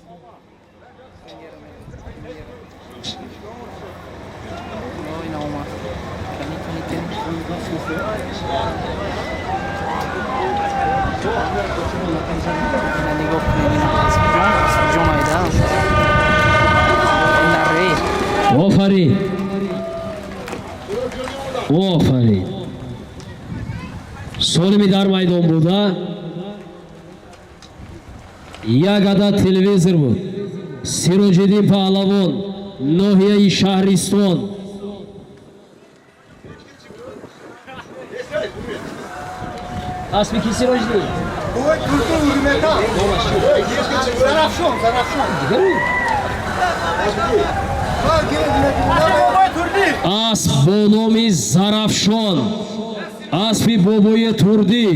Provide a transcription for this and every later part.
Нигоҳ кунед, ҷон айда наре. Офарин, офарин! Солими дар майдон буда як адад телевизор буд. Сироҷиддин Паҳлавон, ноҳияи Шаҳристон. Аспи ки, Сироҷиддин? Зарафшон, Зарафшон. Асп бо номи Зарафшон, аспи бобои Турдӣ,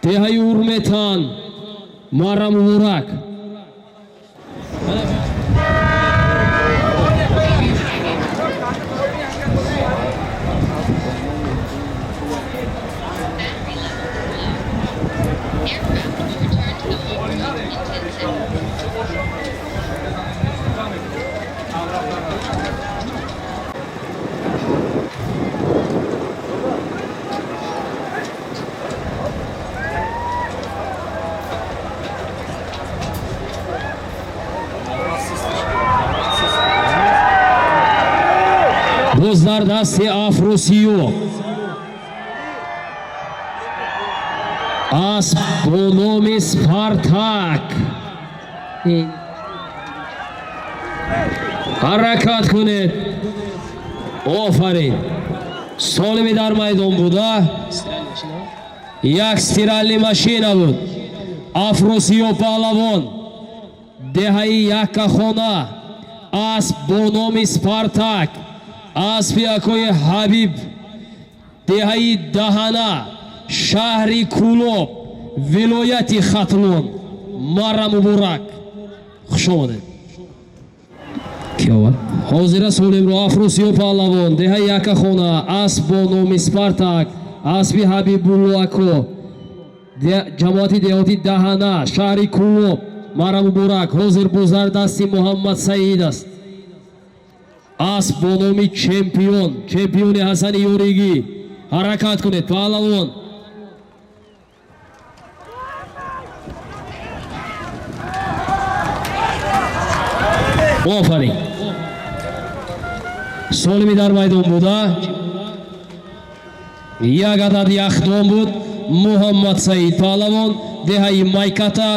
деҳаи Урметан. Муаррам муборак! Aircraft will return to the hold zone in 10 seconds. Боз дар дасти Афросиёб асп бо номи Спартак. Ҳаракат кунед! Офарин! Солими дар майдон буда як стиральный машина буд. Афросиёб Паҳлавон, деҳаи Яккахона, асп бо номи Спартак, аспи акои Ҳабиб, деҳаи Даҳана, шаҳри Кӯлоб, вилояти Хатлон. Марра муборак, хуш омадед! Ки овард ҳозира солимро? Афросиёб Паҳлавон, деҳаи Яккахона, асп бо номи Спартак, аспи Ҳабибулло ако, ҷамоати деҳоти Даҳана, шаҳри Кӯлоб. Марра муборак! Ҳозир бузар дасти Муҳаммад Саид аст. Асп бо номи Чемпион, чемпиони Ҳасани Ёригӣ. Ҳаракат кунед, паҳлавон! Офарин! Солими дар майдон буда як адад яхдон буд. Муҳаммад Саид Паҳлавон, деҳаи Майката,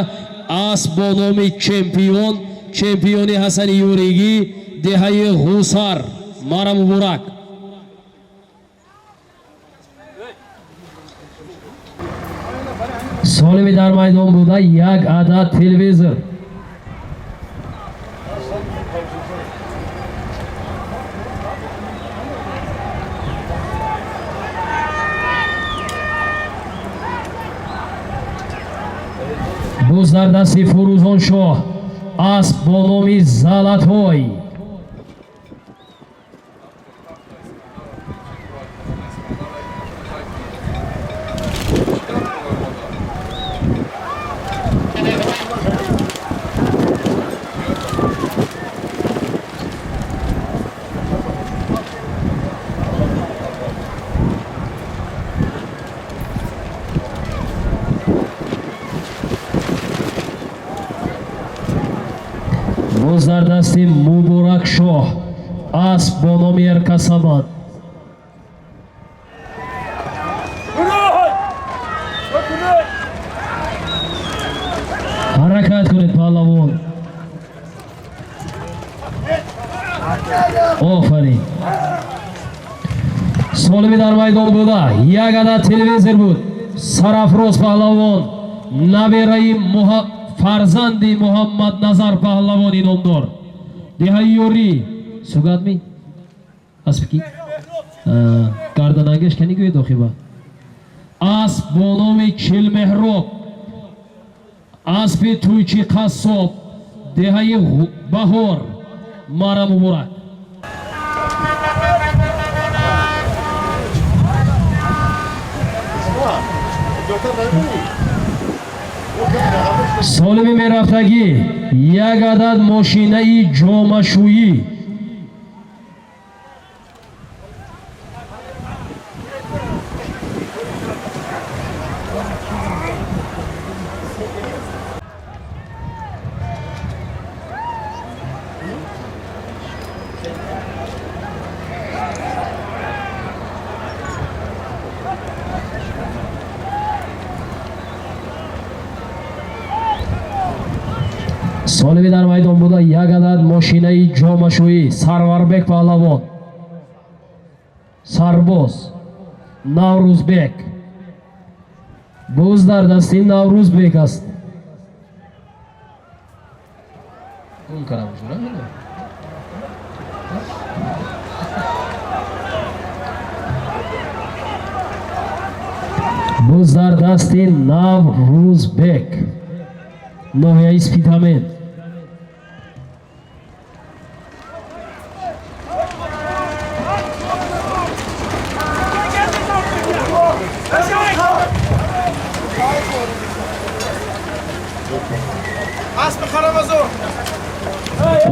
асп бо номи Чемпион, чемпиони Ҳасани Юригӣ, деҳаи Ғусар. Мара муборак! Солими дар майдон буда як адад телевизор. Боз дар дасти Фурӯзоншоҳ асп бо номи Залатой. Боз дар дасти Муборакшоҳ асп бо номи Эркасамад. Ҳаракат кунед, паҳлавон! Офарин! Солими дар майдон буда як адад телевизор буд. Сарафроз Паҳлавон, набераи фарзанди Муҳаммадназар Паҳлавони номдор, деҳаи Ёрӣ. Сугадми аспи ки гарданангеш кани гӯед охиба. Асп бо номи Чилмеҳроб, аспи Тӯйчи Қассоб, деҳаи Баҳор. Мара муборак! Солими мерафтагӣ як адад мошинаи ҷомашӯӣ. Солими дар майдон буда як адад мошинаи ҷомашӯӣ. Сарварбек паҳлавон, сарбоз Наврӯзбек. Буз дар дасти Наврӯзбек аст. Гум кардам. Буз дар дасти Наврӯзбек, ноҳияи Спитамен.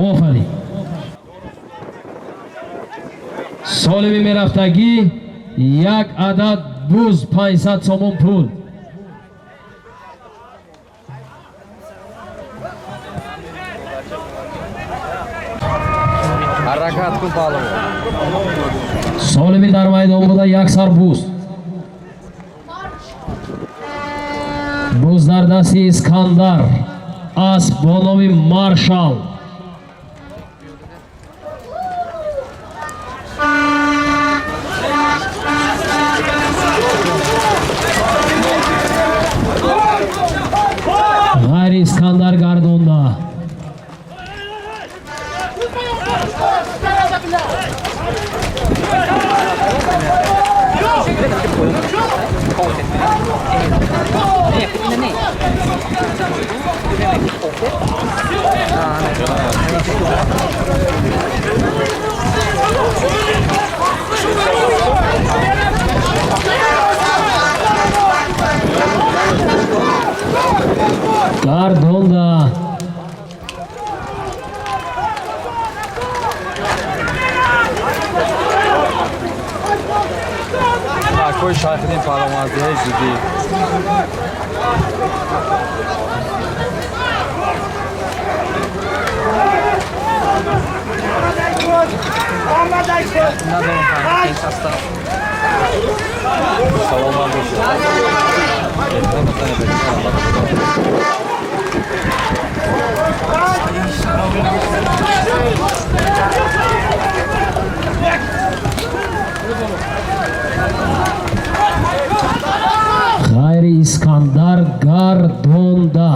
Офарин. Солими мерафтагӣ як адад буз, 500 сомон пул. Ҳаракат кун, паҳлавон. Солими дар майдон буда як сар буз. Буз дар дасти Искандар, асп бо номи Маршал. Ғайри Искандар гардонда. Гардонда. Акои Шайхиддин паҳлавон аз деҳаи Зудӣ. Саломат бошед. Ғайри Искандар гардонда.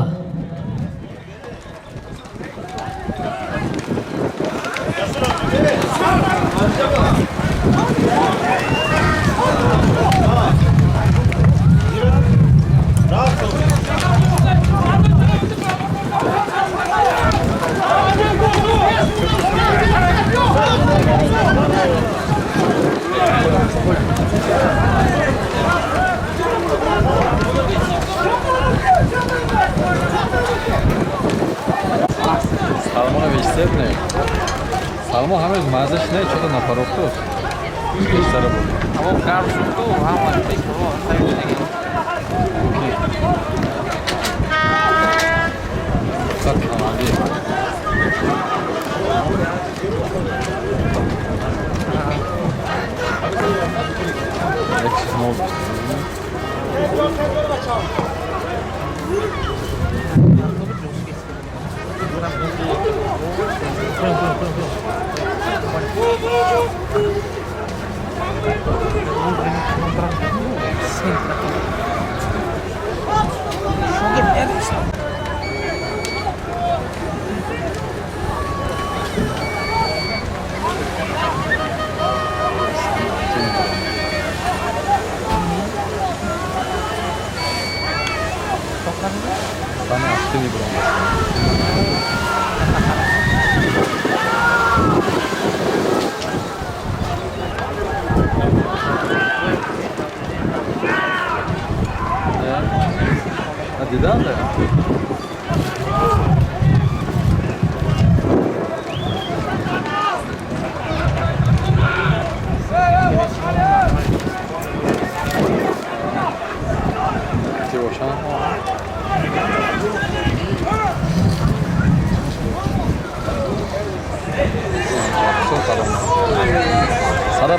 Салмона бештар не. Салмон ҳамез маззаш не, чото напарохту. Бештара буд. Ҳаво гарм шуд, ту ҳама пешво. Сад камади. Як чиз нов. Сани активни бурам. Дидан да?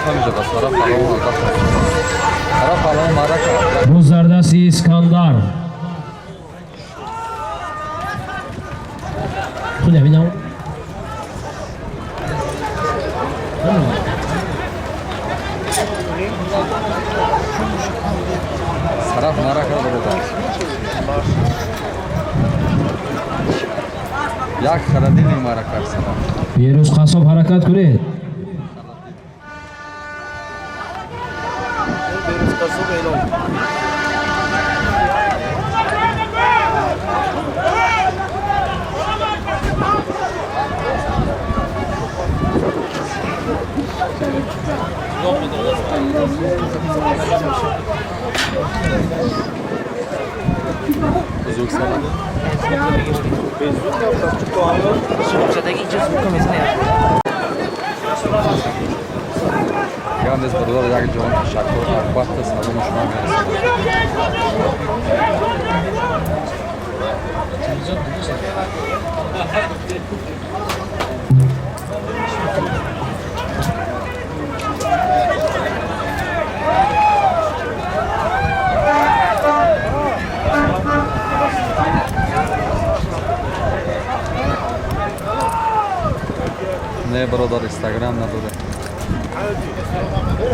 Сараф ҳамиҷа ба Сараф паҳлавон албатта. Сараф паҳлавон марака. Буз дар дасти Искандар. Худ ҳаминам. Сараф марака бародар. Як холодильник марака Сараф. Берӯз қассоб, ҳаракат кунед. Берӯз қассоб эълон. Бузург Сараф. Гап нест, бародар, як ҷон ташаккур, албатта салому шумо мерасонам. Не, бародар, инстаграм надорем.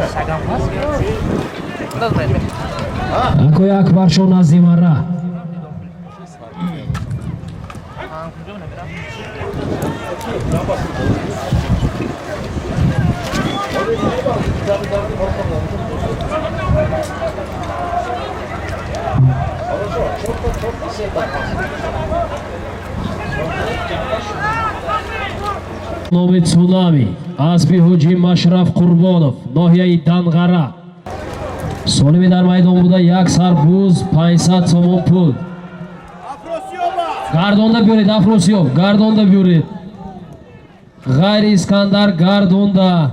Инстаграм ҳаст? Акои Акбаршо, назди мара. Куҷо намерам? Номи Цунами, аспи Ҳоҷи Машраф Қурбонов, ноҳияи Данғара. Солими дар майдон буда, як сар буз, 500 сомон пул. Гардонда биёред, Афросиёб, гардонда биёред. Ғайри Искандар, гардонда.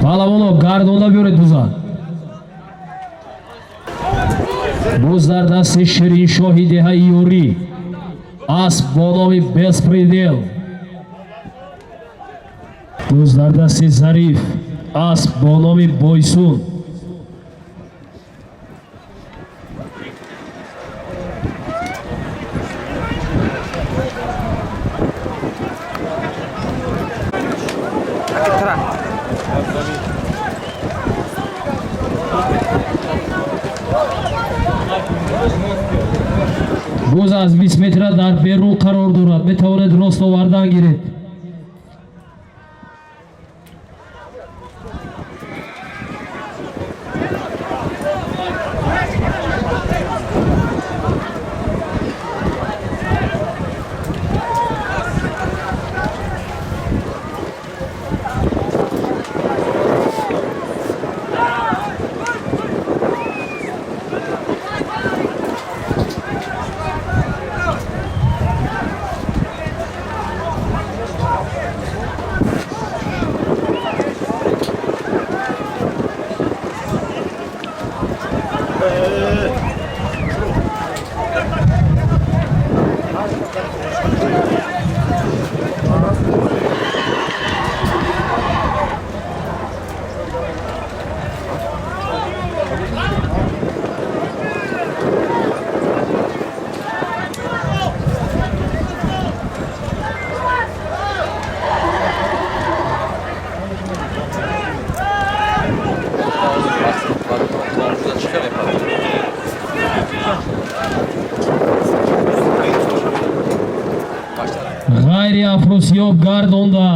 Паҳлавоно, гардонда биёред буза. Буз дар дасти Шириншоҳи деҳаи Юрӣ, асп бо номи Беспредел. Буз дар дасти Зариф, асп бо номи Бойсун. Тра. Буз аз 20 метра дар берун қарор дорад, метавонед рост овардан гиред. Чӣ хеле пад? Ғайри Афросиёб, гардонда.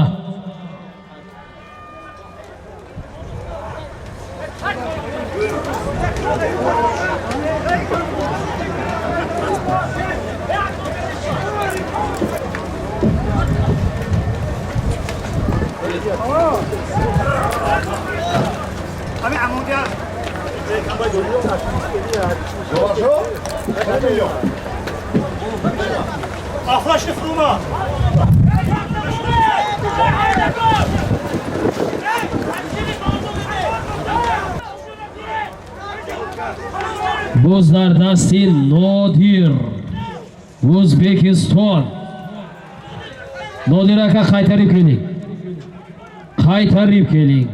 Боз дар дасти Нодир. Ӯзбекистон. Нодир aka, qaytarib keling, qaytarib keling.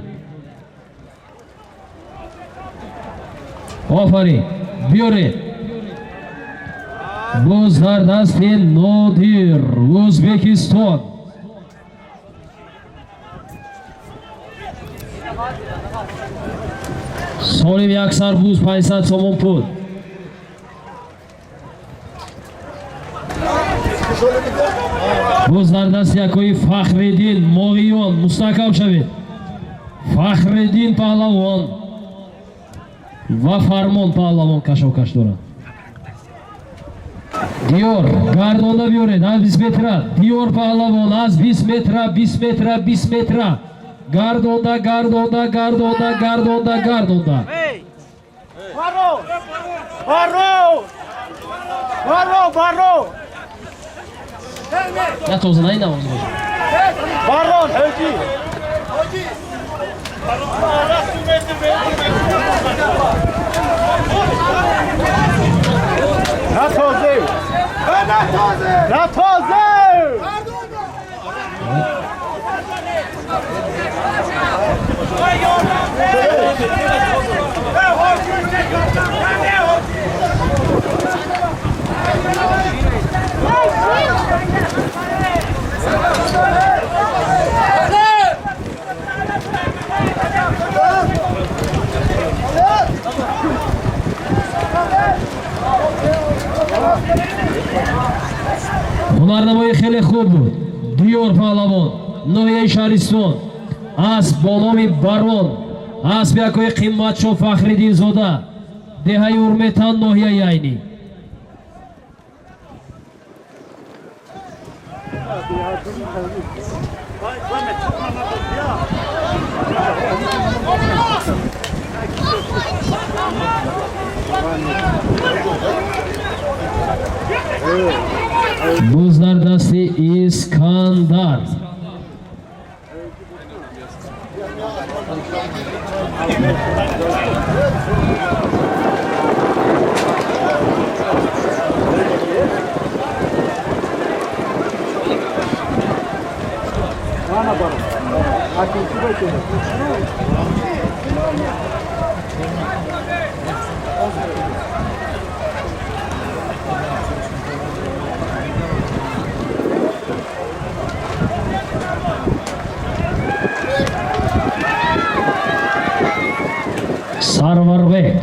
Офарин, биёред. Боз дар дасти Нодир, Ӯзбекистон. Солим, як сар буз, 500 сомон пул. Боз дар дасти якои Фахриддин, Моғиён. Мустаҳкам шавед. Фахриддин паҳлавон ва Фармон паҳлавон кашокаш дорад. Диёр, гардонда биёред аз 20 метра. Диёр паҳлавон, аз 20 метра, 20 метра, 20 метра гардонда, гардонда, гардонда, гардонда, гардонда. Баро! Баро! Баро, баро! Я тоза най навоз бошад. Барон, ҳоҷӣ! На тозе! На тозе! На тозе! Ҳунарнамои хеле хуб буд. Диёр паҳлавон, ноҳияи Шаҳристон, асб бо номи Барон, асби якои Қиматшо Фахриддинзода, деҳаи Урметан, ноҳияи Айнӣ. Боз дар дасти Искандар. Сарварбек,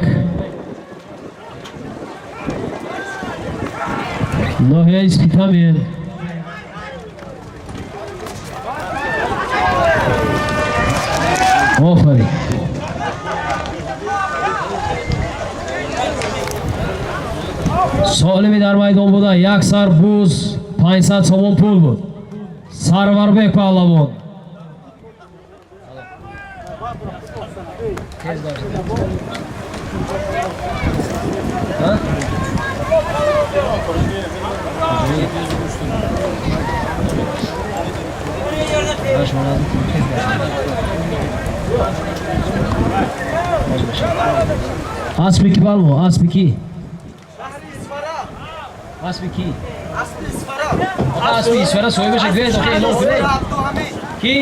ноҳияи Спитамен. Офарин. Солими дар майдон буда, як сар буз, 500 сомон пул буд. Сарварбек паҳлавон. Аспи ки, паҳлавон? Аспи ки? Аспи ки? Аспи Исфара. Соҳибаша гӯед, охи эълон кунед. Ки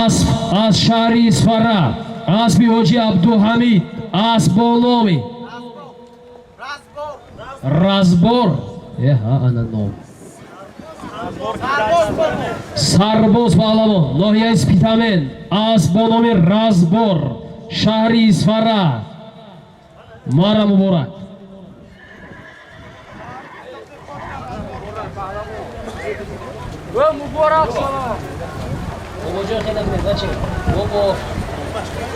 асп аз шаҳри Исфара, аспи ҳоҷи Абдуҳамид, асп бо номи Разбор. Эҳа, ана ном. Сарбоз паҳлавон, ноҳияи Спитамен, асп бо номи Разбор, шаҳри Исфара. Мара муборак. Муборак. Бобоҷон, хеле кунед, баче. Бобо,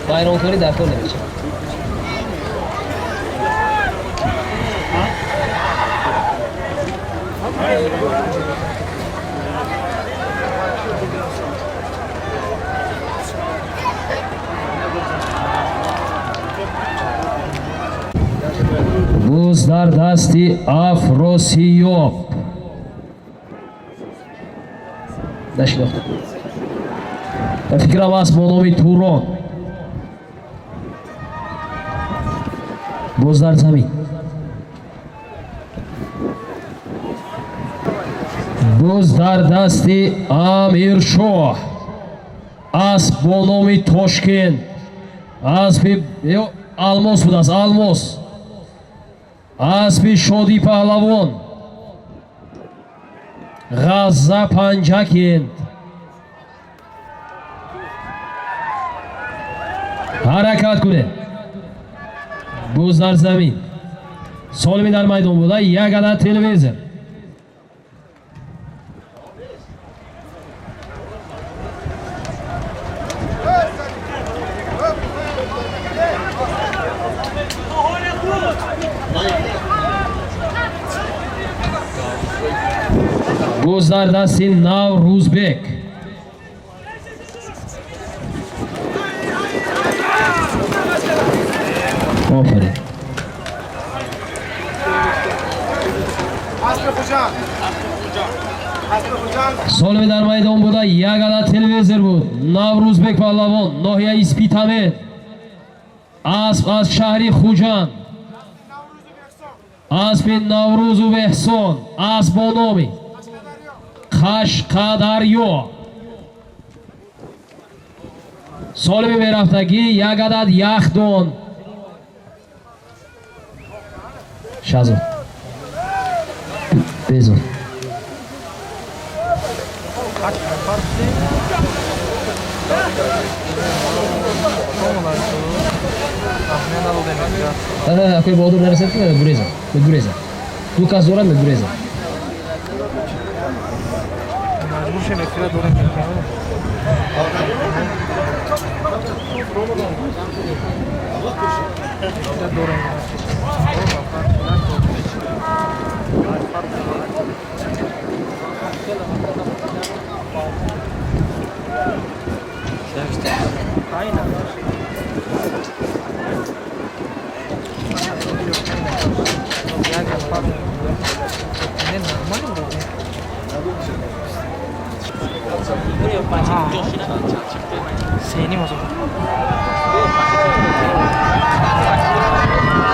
вайронкорӣ дар кор намешавад. Буз дар дасти Афросиёб. Нашинохтам. Ба фикрам, аст бо номи Турон. Боз дар замин. Буз дар дасти Амиршоҳ. Асп бо номи Тошкент. Аспи Алмос будааст, Алмос. Аспи Шодӣ Паҳлавон. Ғазза Панҷакент. Ҳаракат кунед. Буз дар замин. Солими дар майдон буда як адад телевизор. Буз дар дасти Наврӯзбек. Офарин. Солими дар майдон буда як адад телевизор буд. Наврӯзбек Паҳлавон, ноҳияи Спитамен. Асп аз шаҳри Хуҷанд. Аспи Наврӯзу Беҳсон. Асп бо номи Қашқадарё. Солими мерафтагӣ як адад яхдон. Шаҳзод. Безор. Акои Баҳодур нарасад ки мегурезам. Мегурезам. Ду кас дорам, мегурезам.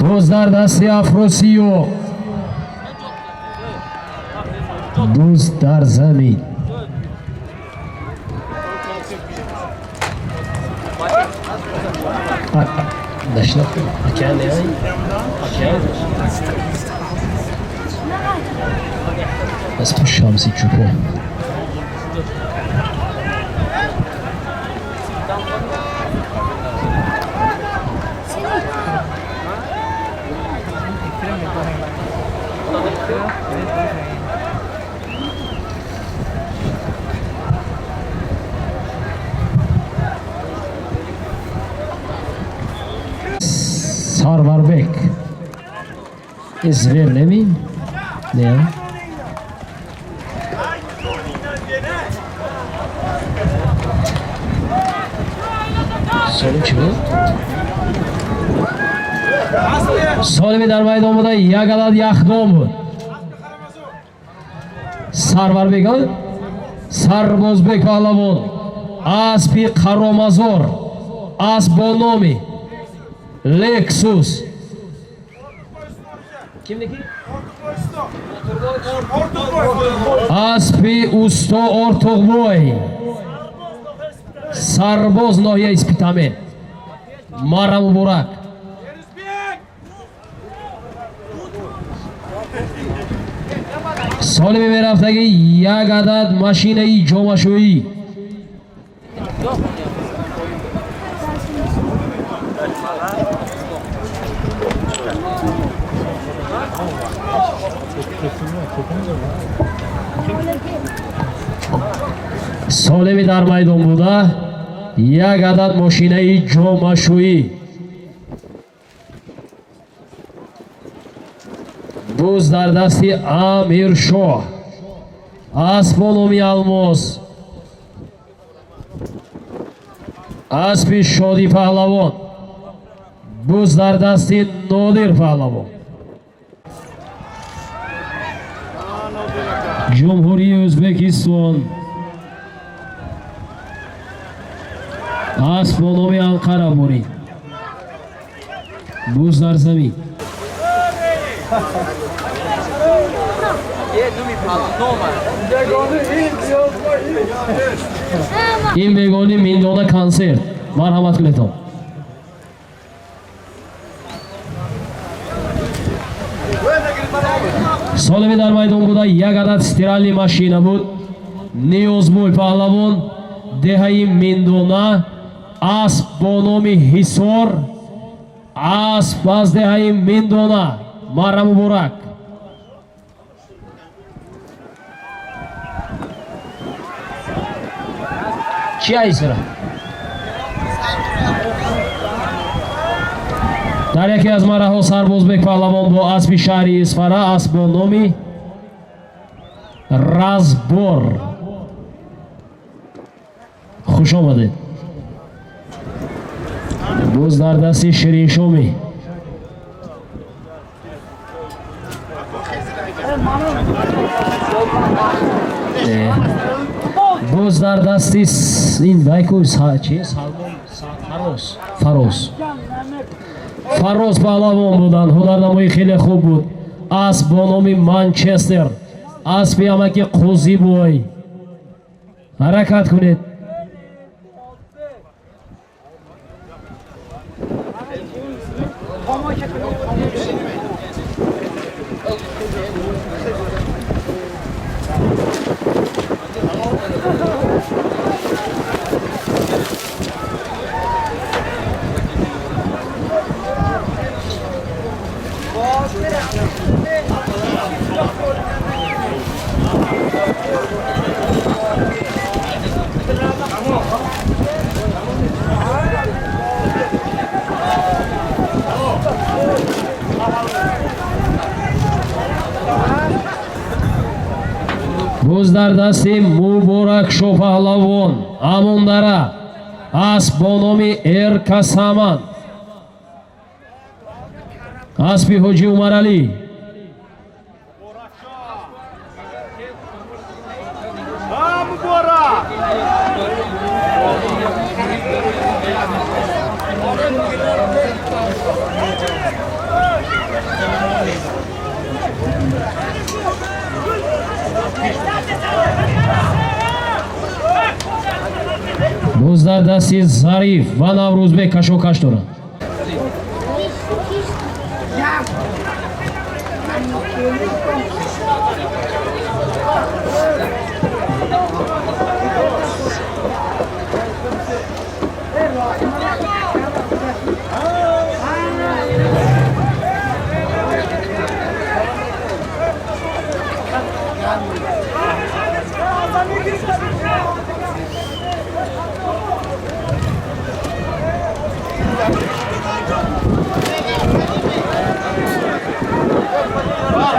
Буз дар дасти Афросиёб. Буз дар замин. Нашинохтем. Океан не? Океан? Аспи Шамси Чӯпон. Сарварбек. Звер неми? Не. Солим чӣ буд? Солими дар майдон буда як адад яхдон буд. Сарварбек, Сарбозбек Паҳлавон. Аспи Қаромазор. Асп бо номи Лексус. Кимники? Аспи усто Ортуқбой. Сарбоз ноҳияи Спитамен. Мара муборак. Солими мерафтагӣ як адад машинаи ҷомашӯӣ. Солими дар майдон буда як адад мошинаи ҷомашӯӣ. Буз дар дасти Амиршоҳ. Асп бо номи Алмос. Аспи Шодӣ Паҳлавон. Буз дар дасти Нодир Паҳлавон. Ҷумҳурии Ӯзбекистон. Асп бо номи Анқара бурид. Буз дар замин. Ин бегони Миндона консерт. Марҳамат кунедон. Солими дар майдон буда як адад стиральный машина буд. Ниёзбой паҳлавон, деҳаи Миндона, асп бо номи Ҳисор, асп аз деҳаи Миндона. Марра муборак. Чи айсра? Дар яке аз марраҳо Сарбозбек паҳлавон бо аспи шаҳри Исфара, асп бо номи Разбор. Хуш омадед. Боз дар дасти Шириншомӣ. Боз дар дасти ин вайку чи Салмон, Фароз, Фароз. Фароз паҳлавон буданд. Ҳунарнамои хеле хуб буд. Асп бо номи Манчестер, аспи амаки Қӯзибой. Ҳаракат кунед. Боз дар дасти Муборакшо паҳлавон, Амондара, асп бо номи Эркасаман, аспи Ҳоҷи Умаралӣ. Муборак! Боз дар дасти Зариф ва Наврӯзбек кашокаш доранд.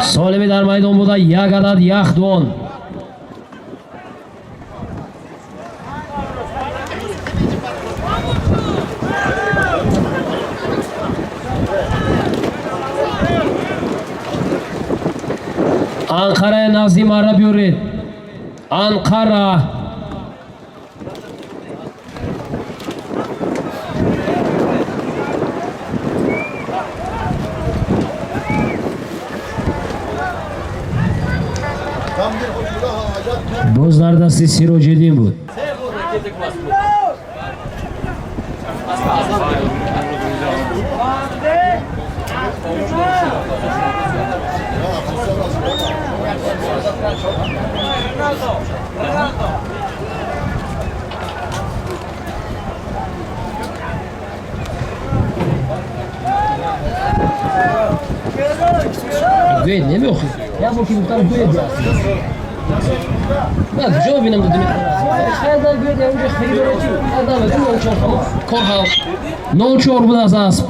Солими дар майдон буда як адад яхдон. Анқараи назди марра биёред. Анқара. Боз дар дасти Сироҷиддин буд. Гӯед намеохӣ. Як бор ки гуфтам, гӯед. Ман куҷо бинам дунё? Хайдан гӯед, онҷо харидора чи? Адам ту 04 тамом. Кор ҳал. 04 буд аз асп.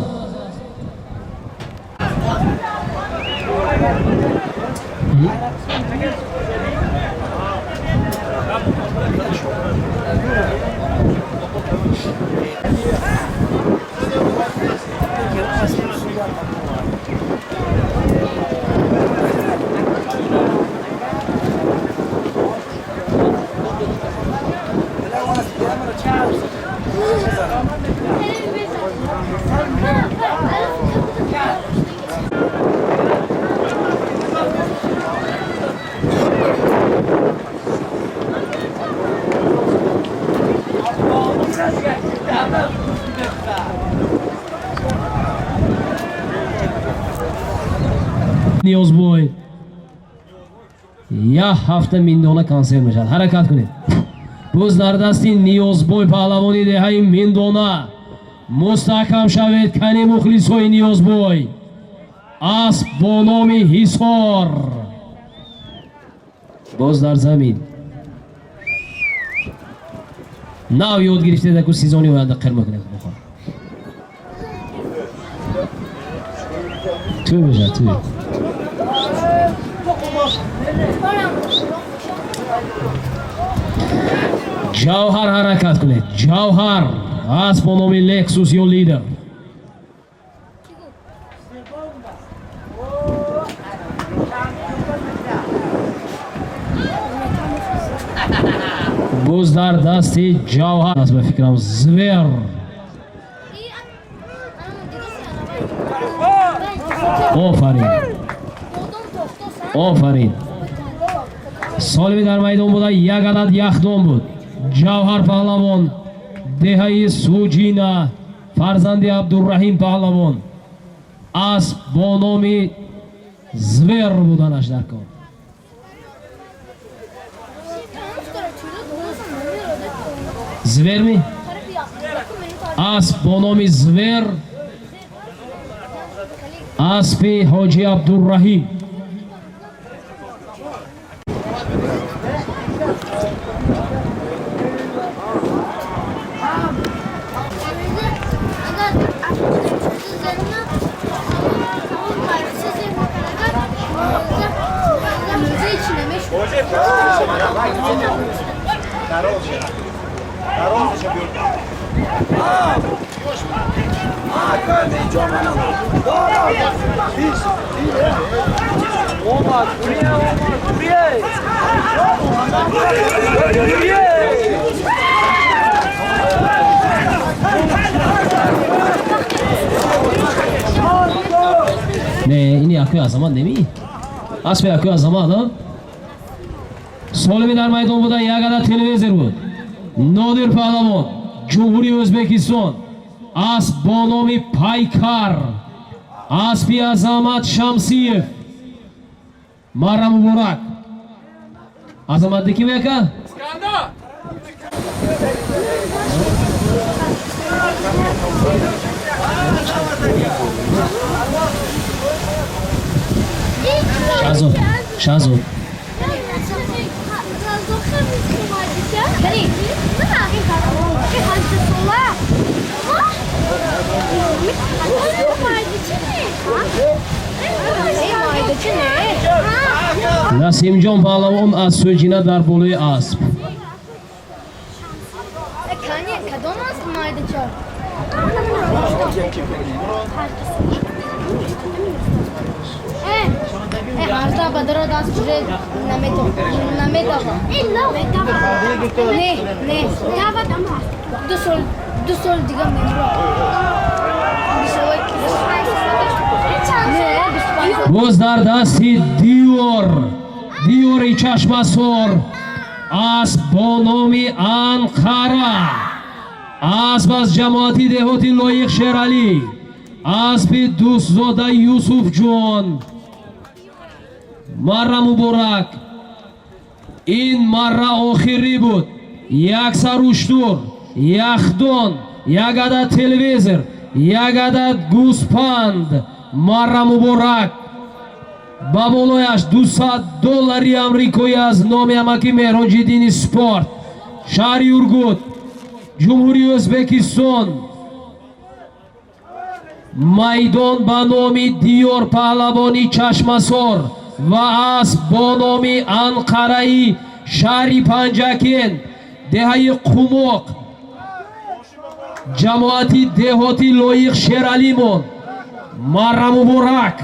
Ниёзбой. Як ҳафта Миндона консерт мешавад. Ҳаракат кунед. Боз дар дасти Ниёзбой паҳлавони деҳаи Миндона. Мустаҳкам шавед, кани мухлисҳои Ниёзбой. Асп бо номи Ҳисор. Боз дар замин. Нав ёд гирифтед, аку сезони оянда қир мекунед. Тӯй мешавад, тӯй. Ҷавҳар ҳаракат кунед. Ҷавҳар асп бо номи Лексус ё Лидер. Боз дар дасти Ҷавҳар аст, ба фикрам, Звер. Офарин. Офарин. Солими дар майдон буда як адад яхдон буд. Ҷавҳар паҳлавон, деҳаи Суҷина, фарзанди Абдурраҳим паҳлавон. Асп бо номи Звер буданаш дар кор. Зверми? Асп бо номи Звер, аспи ҳоҷи Абдурраҳим. Не, ини акӯи Азамат неми? Аспи акӯи Азамат, а? Солими дар майдон буда як адад телевизор буд. Нодир паҳлавон, Ҷумҳурии Ӯзбекистон, асп бо номи Пайкар, аспи Азамат Шамсиев. Марра муборак. Азамат диким яка? Шаҳзод, Шаҳзод. Насимҷон паҳлавон аз Сӯҷина дар болои асп. Боз дар дасти Диёр, Диёри Чашмасор, асп бо номи Анқара. Асп аз ҷамоати деҳоти Лоиқ Шералӣ, аспи дӯстзода Юсуфҷон. Марра муборак. Ин марра охирӣ буд. Як саруштур, яхдон, як адад телевизор, як адад гӯспанд. Марра муборак. Ба болояш $200 амрикоӣ аз номи амаки Меҳроҷиддини спорт, шаҳри Ургут, Ҷумҳурии Ӯзбекистон. Майдон ба номи Диёр паҳлавони Чашмасор ва асп бо номи Анқараи шаҳри Панҷакент, деҳаи Қумоқ, ҷамоати деҳоти Лоиқ Шералимон. Марра муборак.